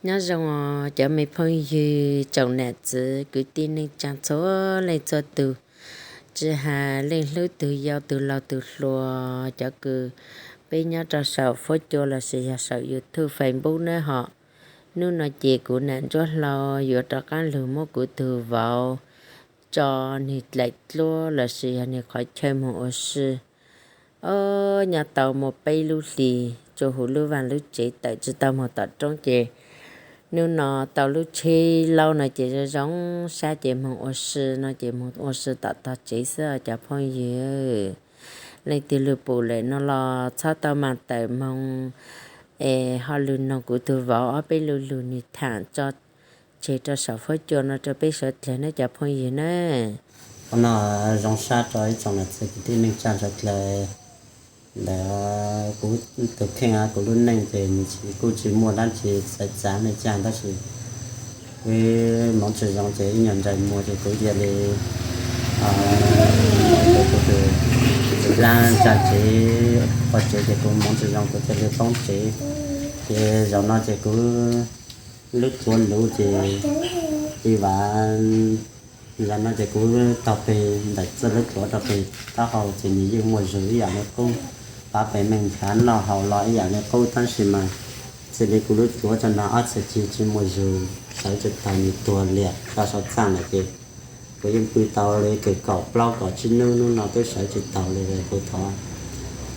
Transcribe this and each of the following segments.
Nyob zoo os cov me phooj ywg tsoom nam txiv kwv tij neej tsaa txhua leej txhua tug, tsi has leej hlub tug yau tug laug tug hluas, cov kws peb nyob rau saum fuab cua lossis yog saum YouTube, Facebook nawb hom. Nub no ces kuv nam Ntsuab Hlau yuav rov qaab lug muab kuv tug vauv tso nwg dlaim dluab lossis yog nwg qhov chaw moog ua si. Ob, nyob tau muaj peb lub hlis, tsuas huv lub vaaj lub tsev tawm tsi tau moog tom roob ces nub no tau lub tsheb laub no ces zoo zoo sab ces moog ua si no ces moog ua si tom tog tsev xwb cov phooj ywg. Leej twg lug pum lawm no los txhob tau mas tawm moog es ho lug noog kuv tug vauv ob peb lug lug nwg thaam tso tseg rau saum fuab cua no rau peb suav dlawg nawb cov phooj ywg nawb. Ua no zoo sab rau ib tsoom nam txiv kwv tij neej tsaa suav dlawg. Ntawm kuv tug kheej kuv lub neej ces kuj tsi muaj dlaab tsi xaiv txav neej tsaa tab sis wb moov tsi zoo ces ib nyuag ntsais muag ces kuv cia li, kuv tug dlaab tsaa tsev pov tsev ces kuv moov tsi zoo kuv cia li poob tsev. Ces zaum no ces kuv lub tuav luv ces i vav, zaum no ces kuv taug peg ntawm txoj lub tuav rau peg taub hau ces nws yeej muaj zug ib yaam le qub, pav peg meej nplhav noj haus los ib yaam le qub tab sis mas txij li kuv lub tuav tso no ob txhais ceg tsi muaj zug, sawv tsi taug, nws tuag liam rau saum txaj lawm ces kuv yeej pw tau li kws kaum plaub kaum tsib nub, nub no twb sawv tsi taug li. Kuv thov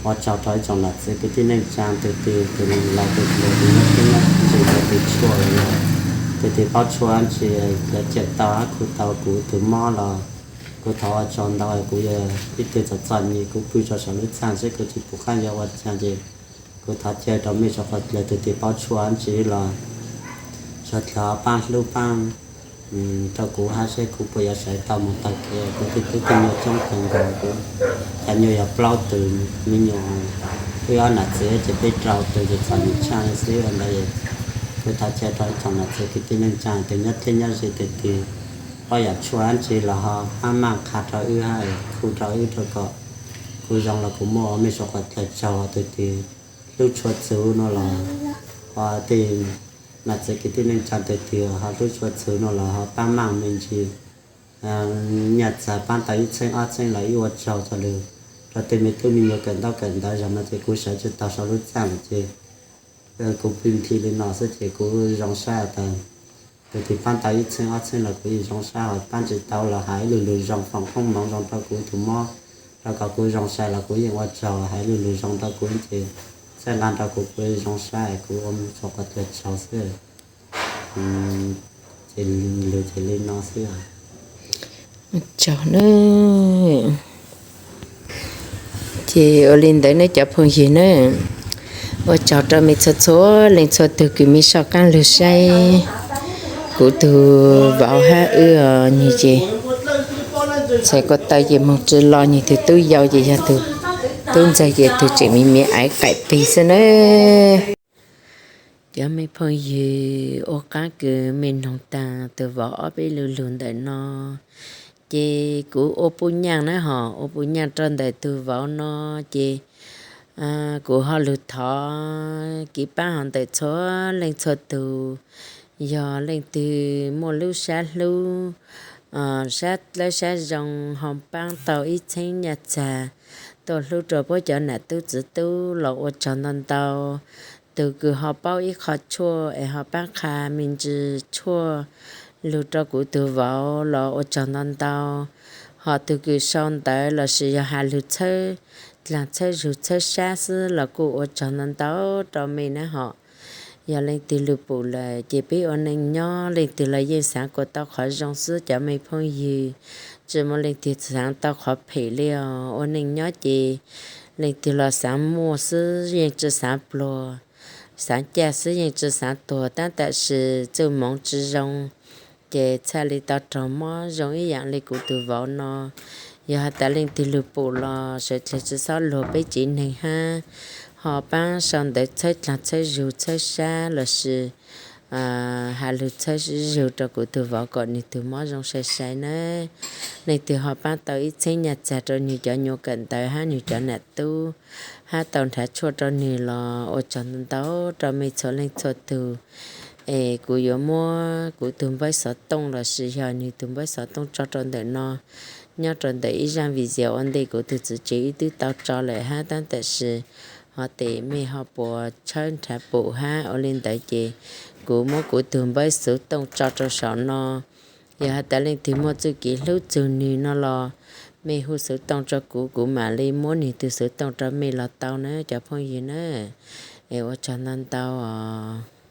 ua tsaug rau ib tsoom nam txiv kwv tij neej tsaa tug twg, tug laus tug hluas, tug nyob teb nyob ntsis, tug tshuaj los yog tug twg paub tshuaj dab tsi, cov cawm tau hab khu tau kuv tug mob los kuv thov ua tsaug ntau. Kuv yog ib tug txom txom nyem, kuv pw rau saum lub txaj xwb kuv tsi pum qab yuav ua caag ces kuv thov caw rau mej suav dlawg tug twg paub tshuaj dab tsi los suav dlawg paab hlub paab rau kuv hab seb kuv puas yuav sawv tau moog taug kev. Kuv tug tub tug nyuas coob kawg nkaus, kuv cov nyuas yog plaub tug me nyuam, wb ob nam txiv ces peb rau tug ces txom nyem tshaj xwb ua ntawd. Kuv thov caw rau ib tsoom nam txiv kwv tij neej tsaa tug nyob dleb nyob ze tug twg paub yam tshuaj dab tsi los ho paab maj qha rau wb hab khu rau wb rau kom kuv zoo los kuv muaj ua mej suav dlawg tsaug. Tug twg hlub tshuaj txhuv no los, ho tej nam txiv kwv tij neej tsaa tug twg ho hlub tshuaj txhuv no los ho paab maj me ntsis nyaj txag paab tau ib txheeb ob txheeb los wb ua tsaug txog lug rau tej me tub me nyuam kawm ntaub kawm ntawv. Zaum no ces kuv sawv tsi taug saum lub txaj lawm ces kuv pw nthi li no xwb ces kuv zoo sab tas. Tug twg paab tau ib txheeb ob txheeb los kuv yeej zoo sab, ho paab tsi tau los has ib lug lug zoo foom koob moov zoo rau kuv tug mob, rau kom kuv zoo sai los kuv yeej ua tsaug, has ib lug lug zoo rau kuv ces txhawb nqa rau kuv, kuv zoo sab kuv ua tsaug qhov twg tsaug xwb. Ces lug ces li no xwb. Tsaug nawb. Ces ua li ntawd nawb cov phooj ywg nawb, ua tsaug rau mej txhua txhua leej txhua tug kws mej soj qaab lug saib kuv tug vauv hab wb os. Nwg ces txhais ko taw ces moog tsi los, nwg tug tub yau ces yog tug tub ntxawg ces tug tseem miv miv aiv qaim peg xwb nawb. Cov me phooj ywg, ua qaab kws mej noog taag tug vauv ob peb lug lug ntawm no, ces kuv ua puj nyaaj na hom, ua puj nyaaj rau ntawm tug vauv no, ces kuv ho lug thov kev paab hov ntawm txhua leej txhua tug, yog leej twg muaj lub sab hlub, sab dlawb sab zoo ho paab tau ib txheeb nyaj txag tuaj hlub rau puab cov nam tub txiv tub los ua tsaug ntau ntau. Tug kws ho paub ib qho tshuaj es ho paab qha me ntsis tshuaj lug rau kuv tug vauv los ua tsaug ntau ntau. Ho tug kws sau ntawv lossis yog has lug txhawb dlaag txhawb zug txhawb sab xwb los kuj ua tsaug ntau ntau rau mej na hom. Yog leej twg lug pum lawm ces peb ua neej nyob leej twg los yeej xaav kuas tau qhov zoo xwb cov me phooj ywg, tsi muaj leej twg xaav tau qhov phem li os. Ua neej nyob ces leej twg los xaav muaj xwb yeej tsi xaav pluag, xaav caj xwb yeej tsi xaav tuag, tab tam sis txuj moov tsi zoo ces txhaj li tau raug mob zoo ib yaam li kuv tug vauv no. Yog has tas leej twg lug pum los sawv dlawg tsi xob luag peb tsev neeg hab ho paab sau ntawv txhawb dlaag txhawb zug txhawb sab lossis has lug txhawb zug rau kuv tug vauv kom nwg tug mob zoo sai sai nawb. Leej twg ho paab tau ib txheeb nyaj txag rau nwg cov nyuas kawm ntawv hab nwg cov nam tub, hab tau nrhav tshuaj rau nwg los ua tsaug ntau ntau rau mej txhua leej txhua tug. Es kuv yuav muab kuv tug npawb xov tooj los sis yog nwg tug npawb xov tooj tso rau ntawm no, nyob rau ntawm ib zaaj video ua ntej. Kuv tug txiv tsev wb twb tau tso lawm hab, tab tam sis ho tes mej ho puas tshawb nrhav pum hab. Ua li ntawd ces kuv muab kuv tug npawb xov tooj tso rau saum no. Yog has tas leej twg muaj txuj kev hlub txug nwg no los mej hu xov tooj rau kuv, kuv mam li muab nwg tug xov tooj rau mej los tau na cov phooj ywg na. Es ua tsaug ntau ntau os.